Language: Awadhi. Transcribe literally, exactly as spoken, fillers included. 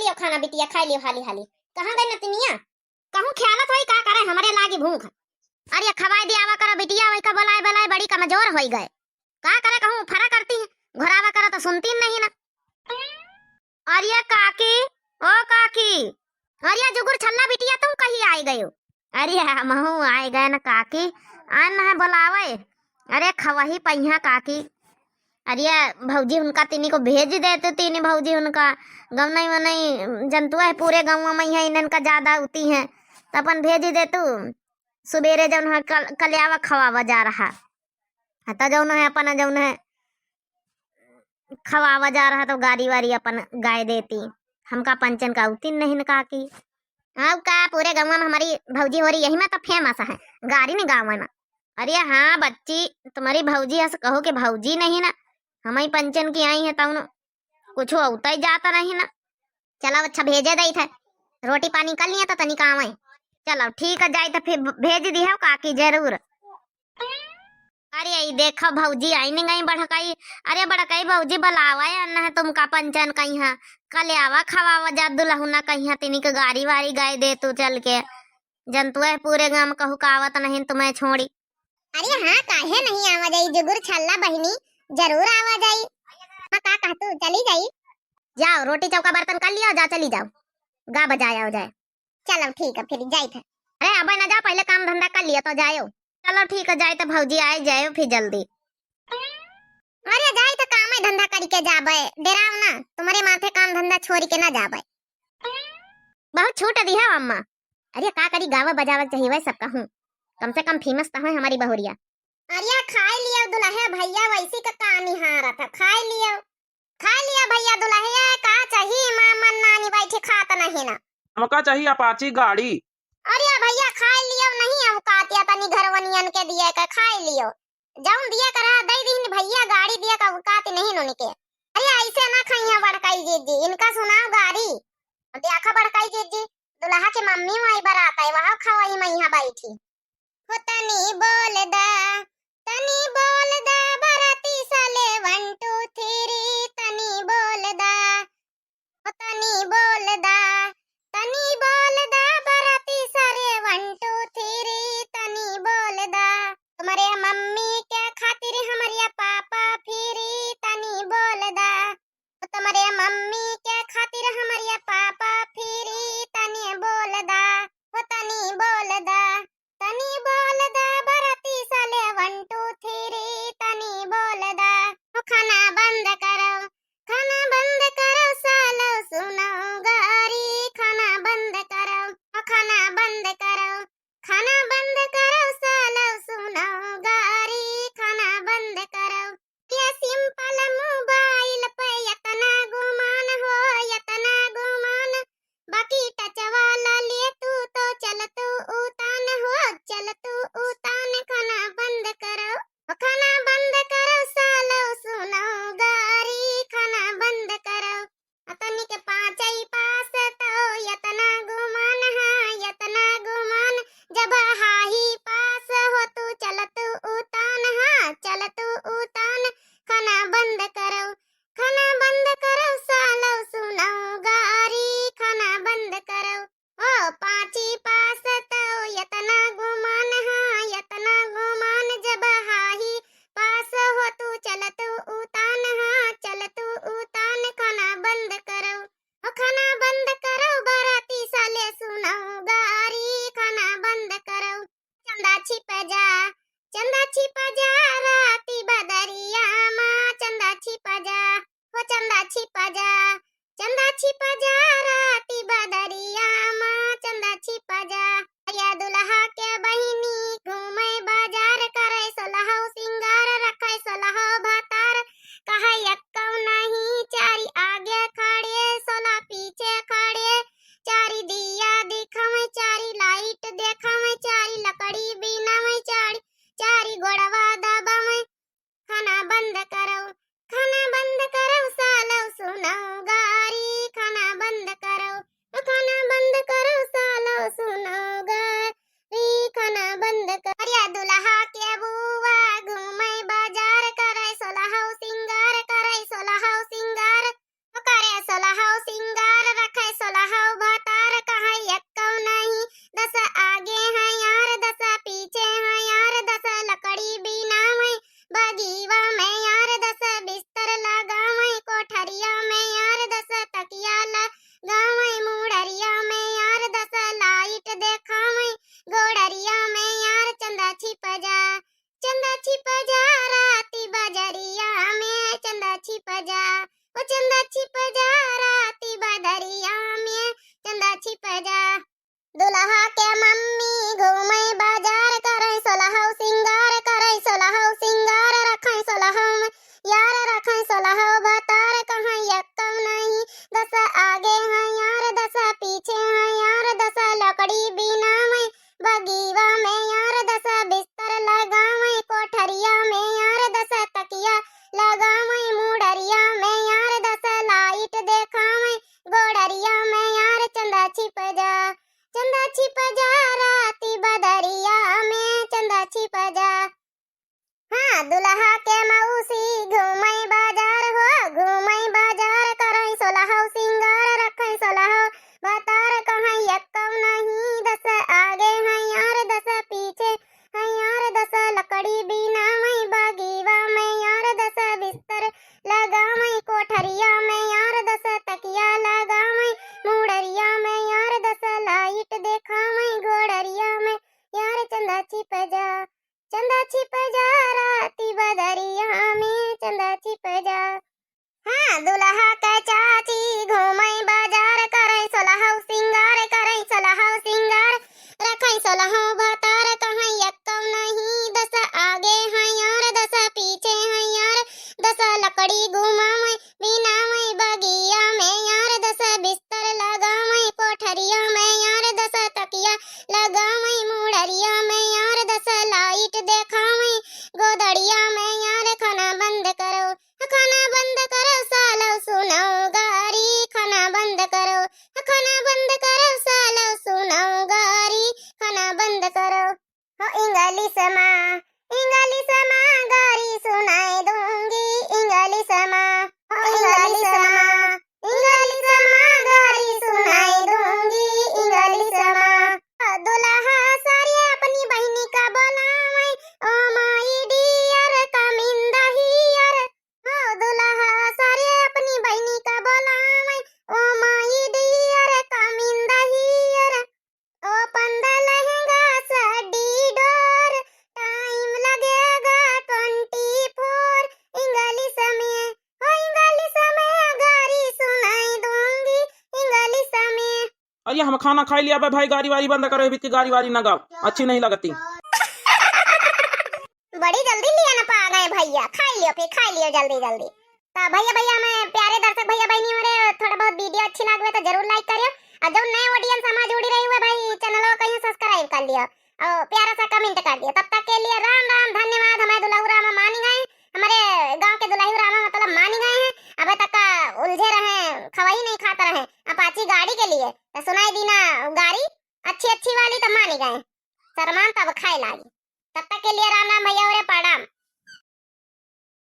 तो खाना बिटिया खाइ लियो हाली हाली। कहाँ गइ नतिनिया? कहूँ ख्यालत होई का करे हमरे लागी भूख। अरे खवाइ दियावा करो बिटिया, वही का बोलाए बोलाए बड़ी कमजोर होई गए। का करे कहूँ फरा करती है, घोरावा करो तो सुनती नहीं ना। अरे काकी, ओ काकी, अरे जुगुर छल्ला बिटिया तुम कहीं आइ गयो? अरे हमहू आइ गए न काकी, आन न है बोलावे। अरे खवही पहिया काकी, अरे भौजी उनका तीनी को भेज देते, तीनी भौजी उनका गवनई वनई जनतुआ है, पूरे गाँव में है इन्हन का ज्यादा होती है, तो अपन भेज देतू। सुबेरे जौन है कल, कल्यावा खवावा जा रहा है, तो जौन है अपन जौन है खवावा जा रहा तो गारी वारी अपन गाय देती। हमका पंचन का उतिन नहीं न काकी। अब का पूरे गौवा में हमारी भौजी होरी यही में तो फेमस है, गारी नहीं गाँव में। अरे हाँ बच्ची, तुम्हारी भौजी हस कहो कि भौजी नहीं ना, हम ही पंचन की आई है तौन कुछ होता ही जाता नहीं ना। चलो अच्छा भेजे दई थे, रोटी पानी कर लिया तो तनिक आवे। चलो ठीक है, जाई तो फिर भेज दी है काकी जरूर। अरे ई देखो भौजी आई नहीं गई बड़कई। अरे बड़कई भौजी बुलावा है, अन्न है तुमका पंचन कहिया, कल्यावा खवावा जा दुलहुना कहिया, तिनिक गारी वारी गाय देतू चल के। जनतुआ है पूरे गाँव कहू कावत नहीं तुम्हें छोड़ी। अरे हाँ, काहे नहीं आवा जाई जुगुर छल्ला बहिनी, जरूर आवा जाई। हाँ, का कहतू, चली जाई? जाओ रोटी चौका बर्तन कर लिया, जा चली जाओ, गा बजाया हो जाए। चलो ठीक है फिर जाई थे। अरे अबे ना जाओ, पहले काम धंधा कर लिया तो जायो। चलो ठीक है, जाई तो भौजी आए जायो फिर जल्दी। अरे जाई तो काम धंधा करी के जाबे, डेराव ना, तुम्हारे माथे काम धंधा छोड़ी के ना जाबे। बहुत छूट दिया अम्मा। अरे का करी, गावा बजावा चाहिए वह सब कहूँ, कम से कम फेमस तो है हमारी बहुरिया। अरे खाए लियो दुलहे भैया, वैसी का का निहारत है, खाए लियो, खाए लियो भैया दुलहे, का चाहिए माँ मन नानी बैठी खात नहीं ना। हमका चाहिए अपाची गाड़ी। अरे भैया खाए लियो, नहीं औकात या तनी घरवनियन के दिए के, खाए लियो, जौन दिए के रहा दे दीन भैया, गाड़ी दिए के औकात नहीं उनके। अरे ऐसे ना खइया बड़काई जीजी, इनका सुनाओ गारी। देखा बड़काई जीजी, दुलहा के मम्मी माई बरात है, वह खवाई में यहाँ बैठी। हो तनी बोल दा, तनी बोल दा, बराती साले वन टू थ्री, तनी बोल दा। हो तनी बोल दा, तनी बोल दा, बराती सारे वन टू थ्री, तनी बोल दा। तुम्हारे मम्मी के खातिर हमरिया पापा फिरी, तनी बोल दा। तुम्हारे मम्मी के खातिर हमरिया पापा फिरी, तनी बोल दा। हो तनी बोल दा, तनी बोल दा, बराती साले वन टू थ्री, तनी बोल दा। हो खाना बंद करो, खाना बंद करो, सालो सुनो गारी, खाना बंद करो, हो खाना बंद करो, खाना बंद करो, सालो सुनो गारी, खाना बंद करो। ये सिंपल मोबाइल पे इतना गुमान हो, इतना गुमान, बाकी टच वाला ले तू तो चल तू उतान हो, चल तू उतान। खाना बंद करो, खाना बंद करो, सालो सुनो गारी, खाना बंद करो। तनिक पाँचई पास तो यतना गुमान, हाँ, यतना गुमान। जब हाही पास हो तू चल तू उतान, हाँ, चल तू उतान। खाना बंद करो, खाना बंद करो, सालो सुनो गारी, खाना बंद करो। ओ पाँची पास तो यतना गुमान, हाँ, यतना गुमान। जब हाही पास हो तू चल तू उतान, हाँ, चल तू उतान। खाना बंद करो, ओ खाना छिप जा, चंदा छिप जा, राती बदरिया में चंदा छिप जा। हाँ, दुल्हा के मौसी घूमई बाजार हो, घूमई बाजार, करई सोलहो सिंगार, रखई सोलहो भतार, कहई एक्कौ नहीं दस आगे हैं यार, दस पीछे हैं यार, दस लकड़ी बीनावई बगीवा में यार, दस बिस्तर लगावई कोठरिया में यार, दस तकिया लगावई मुड़रिया में यार, दस लाइट देखावई गोड़रिया में यार, चंदा छिप जा, चंदा छिप जा, राती बदरिया में चंदा छिप जा। हाँ, दुल्हा के चाची घूमई बाजार, करई सोलहो सिंगार, करई सोलहो सिंगार, रखई सोलहो भतार, कहई एक्कौ नहीं दस आगे हैं यार, दस पीछे हैं यार, दस लकड़ी घुमावई बीनावई बगिया में यार, दस बिस्तर लगावई कोठरिया में यार, दस तकिया लगावई मुड़रिया में यार, दस लाइट देखावई गोदड़िया में यार, खाना बंद करो, खाना बंद करो, सालो सुनो गारी, खाना बंद करो, खाना बंद करो, सालो सुनो गारी, खाना बंद करो। हो इंग्लिश मा, इंग्लिश मा गारी सुनाई दूंगी, इंग्लिश मा, हो इंग्लिश मा, इंग्लिश मा गारी सुनाई दूंगी, इंग्लिश मा। दुल्हा सारे अपनी बहिनी का बोलावई, ओ my dear, come in the here। हो दुल्हा सारे अपनी बहिनी का बोलावई, ओ my dear, come in the here। Open the लहंगा साड़ी door, time लगेगा twenty four। इंग्लिश में, हो इंग्लिश में गारी सुनाई दूंगी, इंग्लिश में। अरे हम खाना खाई लिया बे भाई, गारी वारी बंद करो, बीच की गारी वारी ना गाओ, अच्छी नहीं लगती। बड़ी जल्दी लिया ना पा गए भैया, खाई लियो फिर, खाई लियो जल्दी जल्दी। तो भैया, भैया, मैं प्यारे दर्शक भैया बहिनी हो रे, थोड़ा बहुत video अच्छी लागवे तो जरूर like करियो, और जो नए audience हमार जुड़ी रही हुए भाई, channel को कहीं subscribe कर लियो और प्यारा सा comment कर दियो। तब तक के लिए राम राम, धन्यवाद। हमारे दुलहू रामा मानी गए, हमारे गांव के दुलहू रामा मतलब मानी गए हैं। अबे तक का उलझे रहे, खवाई नहीं खाते रहे Apache गाड़ी के लिए, तो सुनाई दी ना गारी अच्छी अच्छी वाली, तो मानी गए। शरमान तब खाए लागी। तब तक के लिए राम राम भैया हो रे, प्रणाम।